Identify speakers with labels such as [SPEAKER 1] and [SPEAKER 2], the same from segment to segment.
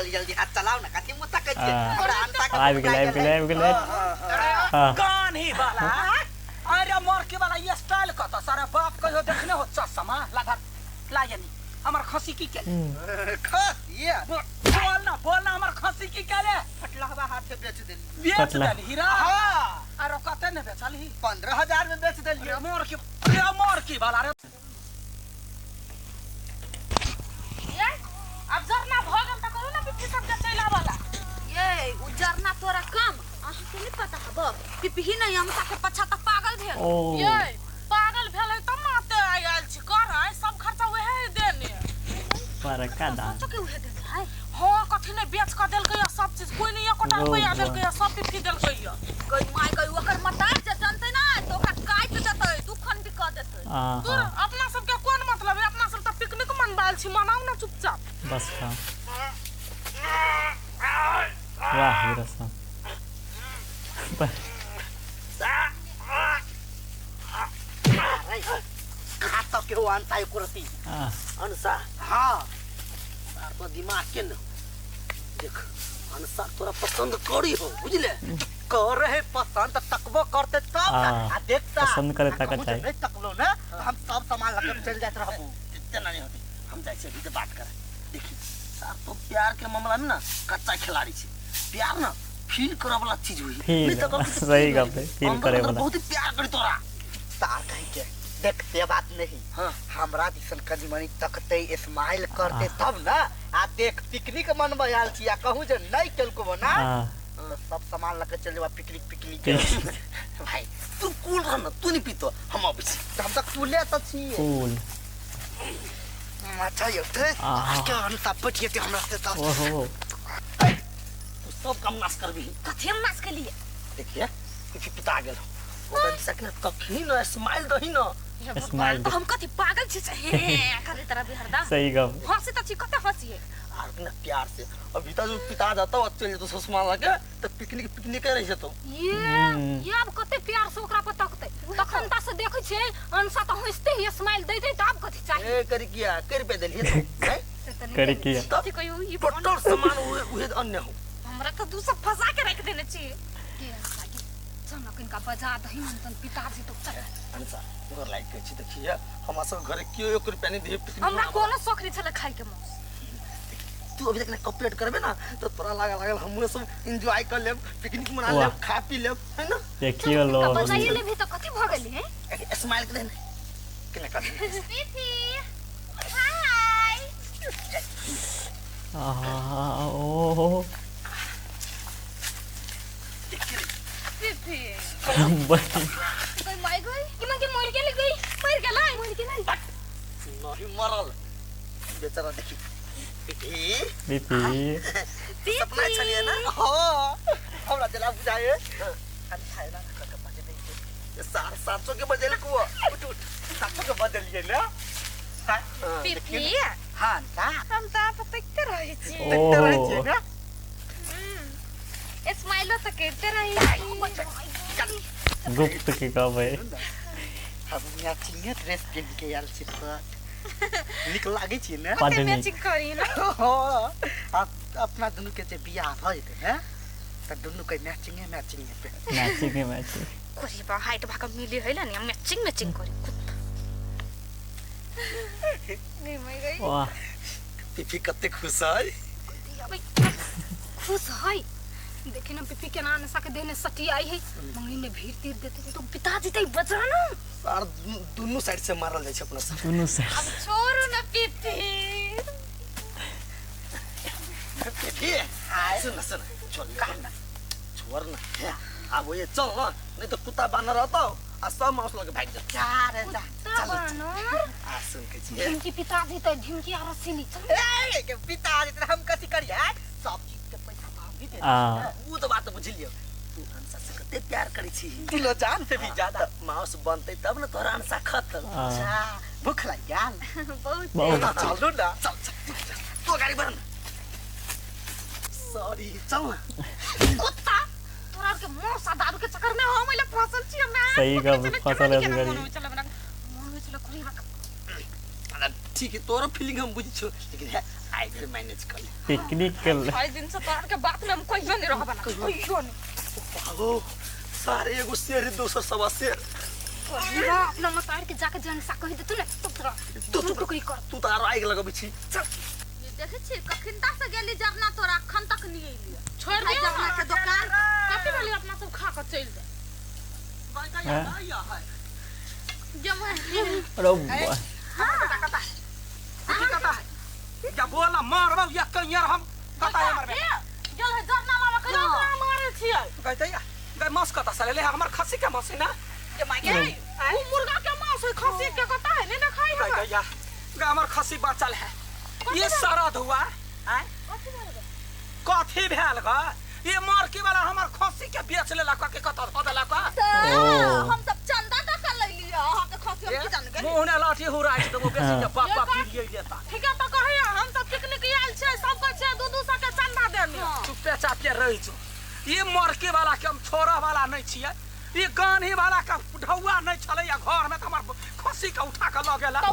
[SPEAKER 1] जल्दी जल्दी हाथ चलाओ ना, कथी मुँह तकै छियै?
[SPEAKER 2] आ,
[SPEAKER 1] हमरा अनता के
[SPEAKER 2] आबि
[SPEAKER 1] भूख
[SPEAKER 2] गेलै,
[SPEAKER 1] लागि
[SPEAKER 2] आबि गेलै,
[SPEAKER 1] गेलै।
[SPEAKER 2] आबि गेलै। हँ।
[SPEAKER 3] कान ही वाला। अरे मर के वाला ये स्टाइल कत सारा बाप कहियो देखने हो चश्मा ला धर ला यानी हमर खसी की के
[SPEAKER 1] खसी
[SPEAKER 3] बोल ना, बोल ना, हमर खसी की केले?
[SPEAKER 1] फटलहवा हाथ से बेच देली।
[SPEAKER 3] बेच
[SPEAKER 2] फटला।
[SPEAKER 3] देली हीरा?
[SPEAKER 1] हाँ।
[SPEAKER 3] अरे कते ने बेचल ही?
[SPEAKER 1] 15,000 में बेच देलियै।
[SPEAKER 3] अरे मोर के, अरे मोर की वाला रे।
[SPEAKER 4] ये अब जरना भ गेल त कहू ना पिपही सबके चलि आबऽ ला।
[SPEAKER 5] ये उ जरना तोरा कम अहाँके नहि पता हब, पिपही नहि अमता के पछा त पागल भेल।
[SPEAKER 2] ओ।
[SPEAKER 4] ये पागल भेलै तब ने एते आइ आयल छी करै, सब खर्चा उहे है देने।
[SPEAKER 2] बड़का दान।
[SPEAKER 5] सोचो के उहे देने है।
[SPEAKER 4] हाँ, कथी नहि बेच कऽ देलकै या सब चीज, कोई नहि एकोटा
[SPEAKER 2] रौ
[SPEAKER 4] रुपैआ
[SPEAKER 2] बा।
[SPEAKER 4] देलकै या सब पिपही देलकै या।
[SPEAKER 5] गई माय गई, ओकर मतार जे जनतै ना त ओकरा काटि देतै, दू खंडी कऽ देतै।
[SPEAKER 4] दूर।
[SPEAKER 2] आहा।
[SPEAKER 4] अपना सबके कोन मतलब है, अपना सब तऽ पिकनिक मनबायल छी, मनाउ ना चुपचाप।
[SPEAKER 2] बस खा। वाह हीरा साहब।
[SPEAKER 1] खा के हो अनता एको रती।
[SPEAKER 2] आह,
[SPEAKER 3] अनसा।
[SPEAKER 1] हाँ।
[SPEAKER 3] तार तो दिमाग के न देख, अनसा तोरा पसंद करी हो, बुझले?
[SPEAKER 1] कर रहे पसंद त तकबो करते तब ना।
[SPEAKER 2] आ,
[SPEAKER 1] आ देखता
[SPEAKER 2] पसंद करे
[SPEAKER 1] आ
[SPEAKER 2] ताका
[SPEAKER 1] कहूँ जे
[SPEAKER 2] चाही।
[SPEAKER 1] नहीं तकलो ना तो हम सब सामान लके चल जाइत रहबू।
[SPEAKER 3] इतना नहीं होती, हम जाइ छियै अभी से बात करे। देखी सार तो प्यार के मामला में ना कच्चा खिलाड़ी छै। प्यार ना फील करे वाला चीज हुई।
[SPEAKER 2] फील,
[SPEAKER 3] नहीं तो कभी तो
[SPEAKER 2] सही
[SPEAKER 3] फील
[SPEAKER 2] गप है,
[SPEAKER 3] होई।
[SPEAKER 2] फील
[SPEAKER 3] अंदर
[SPEAKER 2] करे
[SPEAKER 3] अंदर
[SPEAKER 2] वाला।
[SPEAKER 3] बहुत ही प्यार करी तोरा।
[SPEAKER 1] तार कहीं के देखते बात नहीं।
[SPEAKER 3] हाँ।
[SPEAKER 1] हमरा दिसन कनी मनी तकते, स्माइल करते तब ना। आ देख पिकनिक मनबै आयल छी, आ कहूँ जे नहीं केलको ना
[SPEAKER 2] हाँ।
[SPEAKER 1] तो सब सामान लके चल जेबा पिकनिक पिकनिक।
[SPEAKER 2] पिकनिक।
[SPEAKER 3] भाई तू कूल रह ना, तू नहीं पीतो, हम अबै छी।
[SPEAKER 1] हम तऽ कूले तऽ छियै।
[SPEAKER 2] कूल।
[SPEAKER 1] अच्छा यौ थे
[SPEAKER 2] आहा।
[SPEAKER 1] के हम सब पटियते हमरा से तऽ।
[SPEAKER 2] ओहो।
[SPEAKER 3] तू सब काम नाश करबी।
[SPEAKER 5] कथी हम नाश केलियै?
[SPEAKER 3] देखिए पिपी पिता गेल ओकरा दिशा के तखनी न स्माइल दही न।
[SPEAKER 5] हे भगवान,
[SPEAKER 2] स्माइल
[SPEAKER 5] तऽ हम कथी पागल छी से हे हे करे तरह भी हरदम?
[SPEAKER 2] सही गप।
[SPEAKER 5] हंसी तऽ छी, कते हंसी है।
[SPEAKER 3] आर ना प्यार से अभी तो जो पिता जाता हो चल जेतो ससुमा लगे तो पिकनिक पिकनिक रह जेतो।
[SPEAKER 5] ये ये आब कते प्यार से ओकरा पर तकतै, तखन ता से देखै छियै अंशा तऽ हंसते ही स्माइल दै दै, तऽ आब कथी चाही?
[SPEAKER 3] ए कर किया कर पे देलिए तो हैं?
[SPEAKER 5] से तऽ नहि
[SPEAKER 2] करी
[SPEAKER 5] जानै
[SPEAKER 2] किया?
[SPEAKER 5] छी। कथी कहियौ ई
[SPEAKER 3] टोटल सामान उहे उहे अन्य हो।
[SPEAKER 5] हमरा तऽ दू सब फंसा के राखि देने छी। के अंशा गे, चल ना कनिका बजा दही न तन पिताजी तो चल।
[SPEAKER 3] अंशा तोरा लाइक के छी देखिए हमरा सब घरे केओ एक रुपया नहीं दिए पिकनिक
[SPEAKER 5] हमरा
[SPEAKER 3] मनाबऽ।
[SPEAKER 5] कोनो शौक नहीं छलै खाय के मांस।
[SPEAKER 3] तू अभी तक ना कॉपरेट करबे ना तो तोरा लागल लागल हमरो सब एंजॉय कर लेब, पिकनिक मना
[SPEAKER 2] वाह।
[SPEAKER 3] लेब, खा पी लेब, है ना?
[SPEAKER 2] देखियो लो।
[SPEAKER 5] बजाइए लेबही तऽ कथी भऽ गेली है?
[SPEAKER 3] स्माइल कर दे केना कर दे।
[SPEAKER 5] पीपी हाय।
[SPEAKER 2] आहा, ओहो।
[SPEAKER 5] पीपी
[SPEAKER 2] बड़ी
[SPEAKER 5] गई माय गई, कि मन के मर गेलै, गई मर गेलै, मर गेलै।
[SPEAKER 3] नहीं मरल बेचारा। देखी पिपी।
[SPEAKER 2] बीपी।
[SPEAKER 3] सपना छलिए ना?
[SPEAKER 1] हाँ, हमरा जेना बुझाए अच्छा एना कऽ के बजबै छै।
[SPEAKER 3] सार 700 के बजेल कुआ।
[SPEAKER 1] उठ उठ, 700 के बदलिए ना।
[SPEAKER 5] पीपी।
[SPEAKER 1] हाँ अंशा।
[SPEAKER 5] हम तऽ आप तकते रहै छी।
[SPEAKER 1] देखते रहै छियै
[SPEAKER 2] ओहो।
[SPEAKER 1] ना।
[SPEAKER 5] स्माइलो तऽ करिते रहै छी।
[SPEAKER 2] गुप्त के गप है।
[SPEAKER 1] हम मैचिंगे ड्रेस पहिन के आयल छी सर, नीक लागै छी ने?
[SPEAKER 2] बड्ड
[SPEAKER 5] कते
[SPEAKER 2] नीक।
[SPEAKER 5] मैचिंग करी ना।
[SPEAKER 1] हाँ, अपना दुनू के जे बियाह भऽ जेतै ने तऽ दुनू के मैचिंगे मैचिंगे पे
[SPEAKER 2] मैचिंग है, मैचिंग।
[SPEAKER 5] कोरी बा हाइट भाग मिली है ना, मैचिंग मैचिंग करी कुत्ता गई मैं गई।
[SPEAKER 2] वाह।
[SPEAKER 3] पिपी कते खुश है।
[SPEAKER 5] खुश है, देखी ना पिपी के नाम के देने सटी आई है, मंगनी में भीड़ तीर देते तो पिता जीते बजाना।
[SPEAKER 3] आर दुनू साइड से मारल जाइ छै अपना सब।
[SPEAKER 2] दुनू से।
[SPEAKER 5] अब छोड़ू ना पिपी।
[SPEAKER 3] पिपी सुन सुन, चल ना, छोड़ ना। हे, अब ये चल ना, नहीं तो कुत्ता बानर रहता आ सब मांस लगे भाग जाता।
[SPEAKER 1] जा रे जा।
[SPEAKER 5] कुत्ता बानर।
[SPEAKER 3] आ सुन के छियै।
[SPEAKER 5] ढिमकी पिता जीते, ढिमकी आर सिली चल।
[SPEAKER 1] ए के पिता जेतै हम कथी करियै, सब चीज के पैसा तऽ हम ही दे।
[SPEAKER 2] आ
[SPEAKER 3] उ तो बात बुझलियो, तू अनसा से कते प्यार करै छी?
[SPEAKER 1] दिलो जान से भी ज्यादा।
[SPEAKER 3] मांस बनतै तब न तोरा अनसा खत।
[SPEAKER 2] आ,
[SPEAKER 1] अच्छा भूख लग गेल?
[SPEAKER 5] बहुत।
[SPEAKER 2] बहुत।
[SPEAKER 1] चलू ना।
[SPEAKER 3] चल चल चल, तू गाड़ी भर न। सॉरी, चल ना।
[SPEAKER 5] कुत्ता तोरा के मौसा दारू के चक्कर में हम इला फसल छी हमरा।
[SPEAKER 2] सही गप, फसल है
[SPEAKER 5] मन
[SPEAKER 2] गरी।
[SPEAKER 5] होइ छलै हमरा, मन होइ छलै कुरी
[SPEAKER 3] अरे ठीक है, तोरो फीलिंग हम बुझै छियौ, लेकिन है आइ धरि मैनेज कर ले।
[SPEAKER 2] पिकनिक के
[SPEAKER 4] आइ दिन से तोहर के बात में हम कहियो नहीं रहबा ना, कहियो नहीं।
[SPEAKER 3] ओ सारे एगो शेर दोसर सवा शेर।
[SPEAKER 5] ना अपना मतार के जाके जनसा कहि दे तू ने तब तोरा
[SPEAKER 3] तू
[SPEAKER 5] तू टुकड़ी कर।
[SPEAKER 3] तू तो आरो आगि लगबै छी। चल
[SPEAKER 4] देखै छी कखिनता से गेली जरना तोरा अखन तक नहीं एली। छोड़ दे जरना के दुकान कथि भेली अपना सब खा के चलि जा।
[SPEAKER 2] अरे
[SPEAKER 3] कता कता या बोला मारबौ या कहियर हम कता है मरबे
[SPEAKER 4] गेल है जरना लावा के ओकरा मारे छियै।
[SPEAKER 3] कहते या गै मांस कता साले ले हमर खस्सी के मांस है ना
[SPEAKER 4] के माय गे उ मुर्गा के मांस है खस्सी के कता है नहीं देखाई है।
[SPEAKER 3] कहते या गै हमर खस्सी बचल है ये सारा धुआ आय कथी भेल ग ये मारकी वाला हमर खस्सी के बेच लेला के कत धऽ देला का।
[SPEAKER 4] हम सब चंदा द के ले लिया अहाँ के खस्सी हम की जान गेली।
[SPEAKER 3] मुँह ने लाठी हुराइ देबो बेसी के बाप बाप पीरिये देता।
[SPEAKER 4] ठीक है त कहै हम सब पिकनिक आयल छै सब कहै छै दू दू सौ के चंदा देनी।
[SPEAKER 3] चुपे चापे रहि जो ये मरकी वाला के हम छोड़ऽ वाला नहीं छियै। ये गानी वाला के ढौआ नहीं छलै या घर में त हमर खस्सी के उठा के ल गेला।
[SPEAKER 2] ओ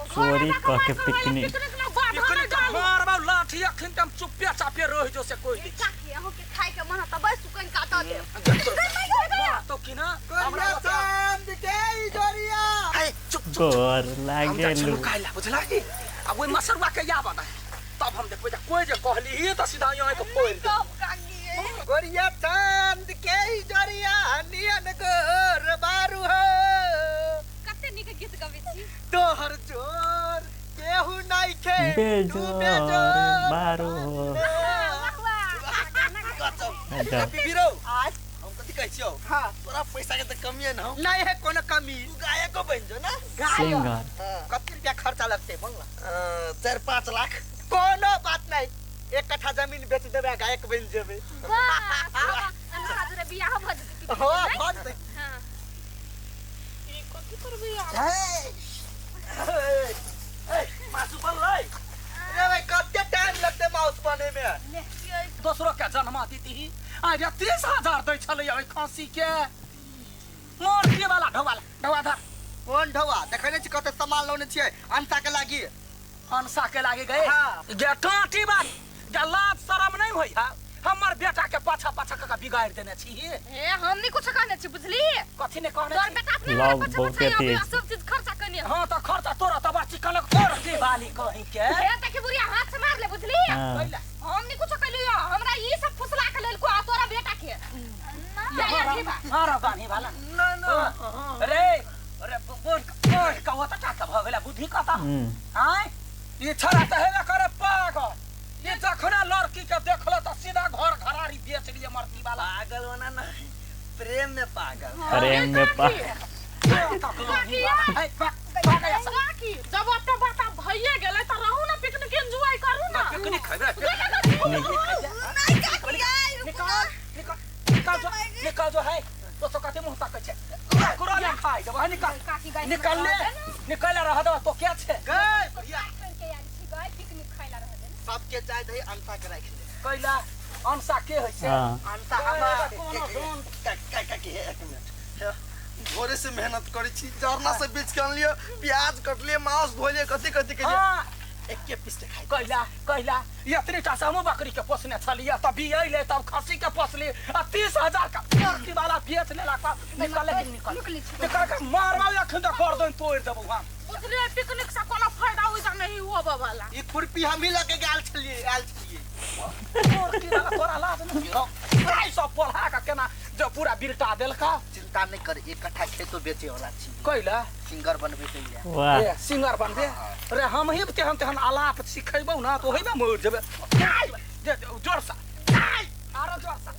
[SPEAKER 2] चोरी क के पिकनिक
[SPEAKER 3] पिकनिक मारबौ लाठी अखन त हम चुपे चापे रहि जो से कोई नहीं।
[SPEAKER 4] काकी अहाँ के खाय के मन त बस सुकन काट दे
[SPEAKER 3] तो की ना हमरा
[SPEAKER 1] चांद के जोरिया।
[SPEAKER 3] ए चुप चुप
[SPEAKER 2] गोर लागेलु
[SPEAKER 3] काइला बुझला की आ ओइ मसरुआ के याद आता तब हम देखबै जे कोई जे कहली ही त सीधा यहाँ के पोइर दे।
[SPEAKER 1] गोरिया चांद के जोरिया नियन गोर बारू हो।
[SPEAKER 4] कते नीक गीत गबै छी।
[SPEAKER 1] तोहर जोर केहू नहीं खे
[SPEAKER 2] बेजोर बारू हो।
[SPEAKER 3] बीरो हम कथि कहै छियौ?
[SPEAKER 1] हां
[SPEAKER 3] तोरा पैसा के त कमी है न?
[SPEAKER 1] नहीं है कोनो कमी।
[SPEAKER 3] तू गायको बन जो ना।
[SPEAKER 2] सिंगर
[SPEAKER 1] कते रुपया खर्चा लगते बोल ना?
[SPEAKER 3] 4-5 लाख।
[SPEAKER 1] कोनो बात नहीं, एक कट्ठा जमीन बेच देबे गायक बन जेबे।
[SPEAKER 5] वाह अनसा जोरे बियाह भ जेतै।
[SPEAKER 1] हां भ जेतै।
[SPEAKER 5] हां
[SPEAKER 4] ई कथि करबै यार?
[SPEAKER 3] ए ए मासु बनलै
[SPEAKER 1] रे भाई कते टाइम लगते माउस बने में?
[SPEAKER 3] दोसरो के जन्मा दीती ही आज 30,000 दै छलै ओइ खस्सी के। मोर के वाला ढौवा ढौवा धर।
[SPEAKER 1] कोन ढौवा? देखै नै छी कते सामान लौने छियै अनसा के लागी।
[SPEAKER 3] अनसा के लागी गए गे टाटी बात गे लाज शरम नहीं होई है। हमर बेटा के पाछा पाछा क के बिगाड़ देने छी।
[SPEAKER 5] ए हम नहीं कुछ कहने छी बुझली?
[SPEAKER 3] कथि ने कहने
[SPEAKER 5] तोर बेटा अपने
[SPEAKER 2] लव
[SPEAKER 5] पाछा
[SPEAKER 2] बहुत
[SPEAKER 5] पाछा
[SPEAKER 2] तेज।
[SPEAKER 5] सब चीज खर्चा कने।
[SPEAKER 3] हां त खर्चा तोरा त बच्ची कलक तोर के बाली कहि के
[SPEAKER 5] हे त के बुढ़िया हाथ से मार ले बुझली? हम नहीं कुछ कहलियो हमरा ई सब फुसला के लेल को आ तोरा बेटा के
[SPEAKER 3] मारा बानी वाला
[SPEAKER 1] ना ना
[SPEAKER 3] रे अरे बोल बोल कहू त टाका भ गेला बुद्धि कता आय ई छड़ा त हेबे करे पागल। ये जखना लड़की के देखल त सीधा घर घरारी बेच लिए मरती वाला।
[SPEAKER 1] पागल होना ना प्रेम में पागल।
[SPEAKER 2] प्रेम में पागल।
[SPEAKER 4] काकी जब ओते बात भइए गेलै त रहू ना पिकनिक एंजॉय करू ना।
[SPEAKER 3] पिकनिक खैबे
[SPEAKER 4] नहीं काकी आई
[SPEAKER 3] निकाल निकाल निकाल जो निकाल जो है तो तो कते मुंह ताकै छै कुकुरो ने खाइ देबो है। निकाल निकाल ले निकाल रह दो तो के छै
[SPEAKER 1] गए भैया
[SPEAKER 5] के आयल छी गए पिकनिक खाइला रह दे
[SPEAKER 1] सबके चाय दही अनसा के राख ले।
[SPEAKER 3] कैला अनसा के होइ छै?
[SPEAKER 1] अनसा हमर
[SPEAKER 3] कोनो
[SPEAKER 1] काकी एक मिनट।
[SPEAKER 3] भोरे से मेहनत करै छी, जरना से बेच के अनलियै, प्याज कटलियै, मांस धोलियै, कथि कथि केलियै, एके पीस के खाइ। कैला कैला एतनी टा से हमहूँ बकरी के पोसने छलियै, तब बियैले तब खस्सी के पोसली आ 30,000 का लड़की वाला बेच लेलक। निकल निकल निकल के मारबौ एखन तऽ गर्दन तोड़ि देबौ हम।
[SPEAKER 4] बुझलियै पिकनिक से कोनो फायदा होइता नहीं होबऽ वाला।
[SPEAKER 1] ई खुरपी हमही लऽ के गेल छलियै आयल छलियै।
[SPEAKER 3] लड़की वाला तोरा लाज नहीं हौ? सब पढ़ा के केना जो पूरा बिरटा देलका।
[SPEAKER 1] चिंता नहीं कर, एक कट्ठा खेतो बेचे वाला छी।
[SPEAKER 3] कैला?
[SPEAKER 1] सिंगर बनबे के लिए।
[SPEAKER 2] वाह
[SPEAKER 3] ए सिंगर बनबे रे हम ही तेहन तेहन आलाप सिखेबौ ना तो होइबे मर जेबे। जोर से आरो जोर से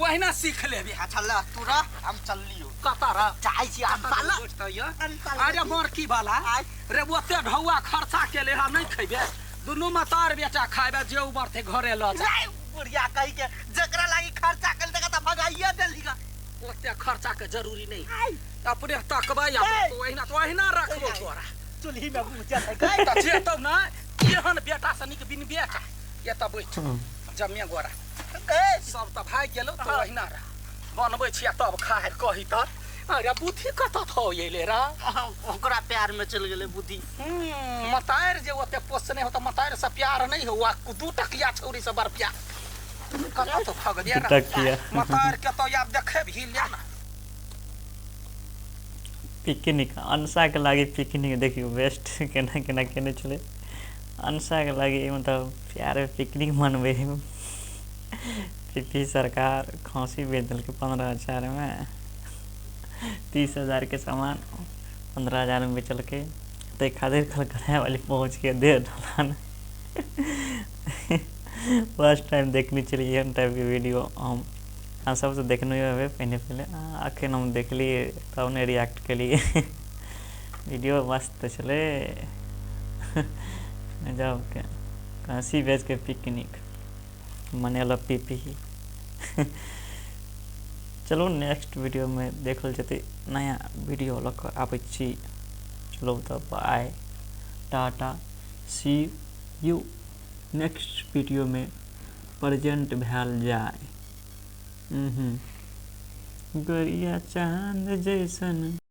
[SPEAKER 3] ओहिना सीख लेबे।
[SPEAKER 1] अच्छा ला तू रह हम चललियो।
[SPEAKER 3] कता रह
[SPEAKER 1] चाहै छी अनसा ला।
[SPEAKER 3] अरे मरकी वाला रे ओते ढौआ खर्चा के ले हम नहीं खैबे, दुनू मतार बेटा खाइबे जे उबरते घरे ल जा।
[SPEAKER 1] बुढ़िया कहि के जकरा लागी खर्चा कर देगा त भगाइए देली गा।
[SPEAKER 3] ओते खर्चा के जरूरी नहीं, अपने तकबै ओहिना तो ओहिना रखबो तोरा
[SPEAKER 1] चूल्ही में मुँह जेतै गै।
[SPEAKER 3] त जेतौ ना एहन बेटा से नीक बिन बेटा। एतऽ बैठ जमिया गोरा सब त भागि गेलौ तो ओहिना रह बनबै छियै तब खाए कही त अरे बुद्धि कतऽ थो एले रा
[SPEAKER 1] ओकरा प्यार में चल गेलै बुद्धि।
[SPEAKER 3] मतार जे ओते पोसने हो त मतार से प्यार नहीं हो आ दू टकिया छौरी से बड़ प्यार कतऽ तो भग गेल
[SPEAKER 2] दू टकिया।
[SPEAKER 3] मतार के तो याद देखे भी ले ना।
[SPEAKER 2] पिकनिक अंशाके लागि पिकनिक देखियौ बेस्ट केना केना केने छलै अंशाके लागि मतलब प्यारे पिकनिक मनबै पीपी सरकार खसी बेच देलकै 15,000 में 30,000 के सामान 15,000 में बेचलकै ताहि खातिर कलकत्ता वाली पहुँच के दे ढलान। फर्स्ट टाइम देखने छलियै एहन टाइपके वीडियो हम अहाँ सबसँ देखने हेबै पहिने पहिले अखन हम देखलियै तब ने रिएक्ट केलियै। वीडियो मस्त छलै गजबके खसी बेचके पिकनिक मनेलक पीपी। चलू नेक्स्ट वीडियोमे देखल जेतै नया वीडियो लऽ कऽ आबै छी। चलू तऽ bye tata see you next वीडियोमे प्रेजेंट भेल जाय। गरिया चांद जैसन।